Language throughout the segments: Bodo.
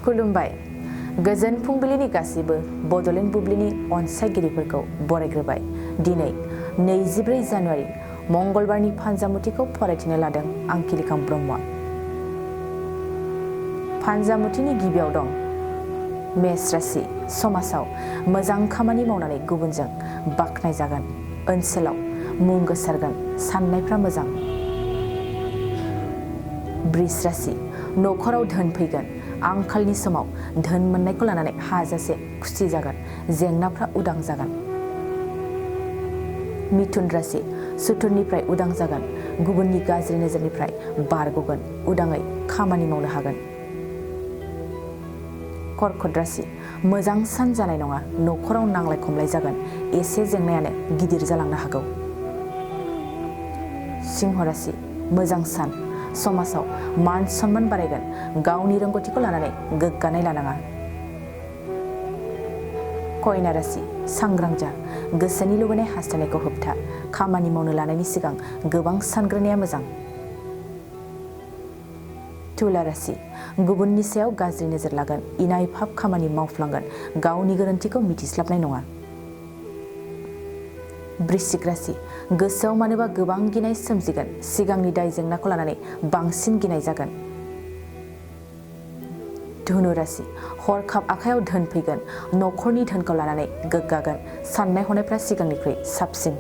खुलुमबाय गोजोन फुंबिलिनि गासिबो बड'लेण्ड बुब्लिनि अनसायगिरिफोरखौ बरायग्रोबाय। दिनै 24 जानुवारि मंगलबारनि फानजामुथिखौ फरायथिनो लादों आं किलिकां ब्रह्मआ। फानजामुथिनि गिबियाव दं मेष राशि। समाजाव मोजां खामानि मावनानै गुबुनजों बाख्नायजागोन। ओनसोलाव मुं गोसारगोन। साननायफ्रा मोजां। बृष राशि। न'खराव धोन फैगोन। आंखालनि समाव धोन मोननायखौ लानानै हाजासे खुसि जागोन। जेंनाफ्रा उदां जागोन। मिथुन राशि। सुथुरनिफ्राय उदां जागोन। गुबुननि गाज्रि नोजोरनिफ्राय बारग'गोन। उदाङै खामानि मावनो हागोन। कर्कट राशि। मोजां सान जानाय नङा। न'खराव नांलाय खमलाय जागोन। एसे जेंनायानो गिदिर जालांनो हागौ। सिंह राशि। मोजां सान। समाजाव मान सन्मान बारायगोन। गावनि रोंगौथिखौ लानानै गोग्गानाय लानाङा। कन्या राशि। सांग्रां जा। गोसोनि लुबैनाय हास्थायनायखौ होबथा। खामानि मावनो लानायनि सिगां गोबां सानग्रोनाया मोजां। तुला राशि। गुबुननि सायाव गाज्रि नोजोर लागोन। इनाय फाब खामानि मावफ्लांगोन। गावनि गोरोन्थिखौ मिथिस्लाबनाय नङा। वृश्चिक राशि। गोसोआव मानोबा गोबां गिनाय सोमजिगोन। सिगांनि दाय जेंनाखौ लानानै बांसिन गिनाय जागोन। धनु राशि। हरखाब आखायाव धोन फैगोन। न'खरनि धोनखौ लानानै गोग्गागोन। साननाय हनायफ्रा सिगांनिख्रुइ साबसिन।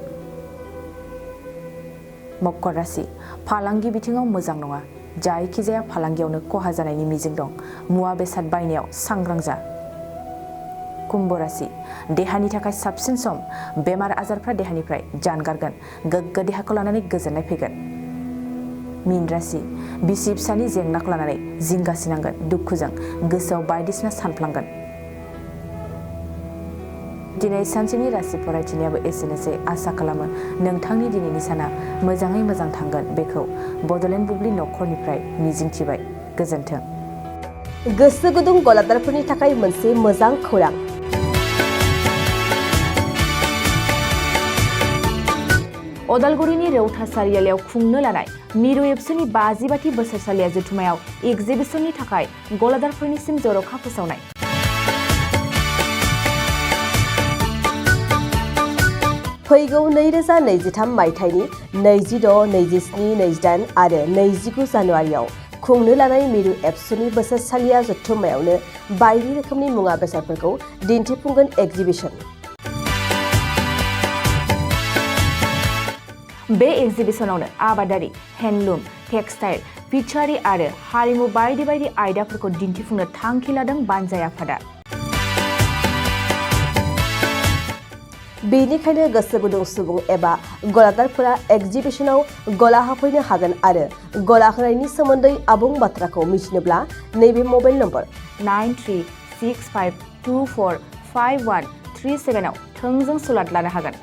मकर राशि। फालांगि बिथिङाव मोजां नङा। जायखिजाया फालांगियावनो खहा जानायनि मिजिं दं। मुवा बेसाद बायनायाव सांग्रां जा। कुम्भ राशि। देहानि थाखाय साबसिन सम। बेमार आजारफ्रा देहानिफ्राय जानगारगोन। गोग्गो देहाखौ लानानै गोजोननाय फैगोन। मीन राशि। बिसि फिसानि जेंनाखौ लानानै जिंगासिनांगोन। दुखुजों गोसोआव बायदिसिना सानफ्लांगोन। दिनै सानसेनि राशि फरायथिनायाबो एसेनोसै। आसा खालामो नोंथांनि दिनैनि साना मोजाङै मोजां थांगोन। बेखौ बड'लेण्ड बुब्लि न'खरनिफ्राय मिजिंथिबाय। गोजोन्थों। गोसो गुदुं गलादारफोरनि थाखाय मोनसे मोजां खौरां। अदालगुरिनि रौता सारियालियाव खुंनो लानाय मिरु एबसुनि 52थि बोसोरसालिया जथुमायाव एगजिबिसननि थाखाय गलादारफोरनिसिम जर'खा फोसावनाय। फैगौ 2023 मायथाइनि 26, 27, 28 आरो 29 जानुवारियाव खुंनो लानाय मिरु एबसुनि बोसोरसालिया जथुम्मायावनो बायदि रोखोमनि मुवा बेसादफोरखौ दिन्थिफुंगोन एगजिबिसन। बे एगजिबिसनावनो आबादारि, हेन्डलुम, टेक्सटाइल, फिचारि आरो हारिमु बायदि बायदि आयदाफोरखौ दिन्थिफुंनो थांखि लादों बानजाय आफादा। बेनिखायनो गोसो गुदुं सुबुं एबा गलादारफोरा एगजिबिसनाव गला होफैनो हागोन आरो गला होनायनि सोमोन्दै आबुं बाथ्राखौ मिथिनोब्ला नैबे मबाइल नम्बर 9365245137 आव थोंजों सुलाद लानो हागोन।